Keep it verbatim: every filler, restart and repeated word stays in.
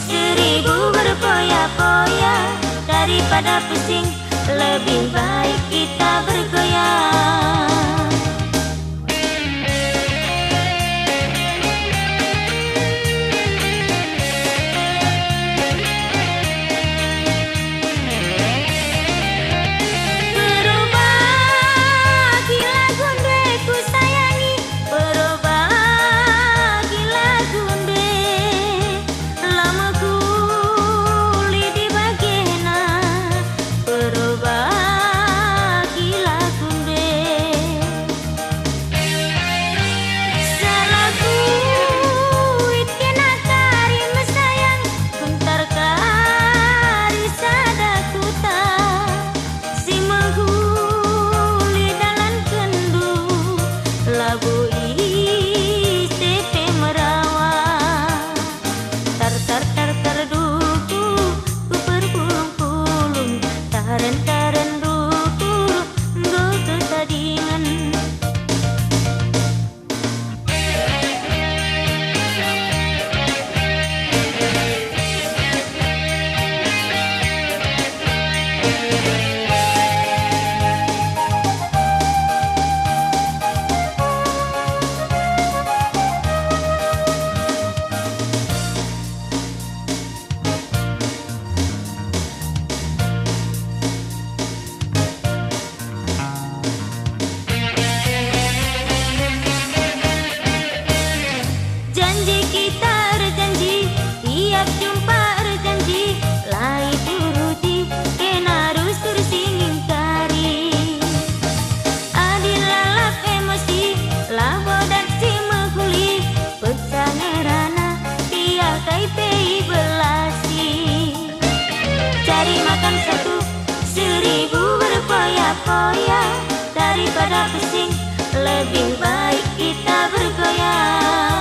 Seribu berpoya-poya daripada pusing, lebih baik kita bergoyang. Peroba gila gonde ku sayangi, peroba gila gonde. Lama huli di bagena, peroba gila gonde. Salaku itkena kari ma sayang, huntar kari sada huta. Simahuli dalan kendu, labo ise pe marawa. Tar tar tar tar duku, ku perpulung-pulung, taran taran duku, nggo tu tadingan. Janji kita erjanji, tiap jumpa erjanji, lae turuti, kena rusur singing kari. Adong lalap emosi, labo dang simahuli, pecah ngerana, tiap kai pe ibelasi. Cari makan satu, seribu berpoya-poya, daripada pusing, lebih baik kita bergoyang.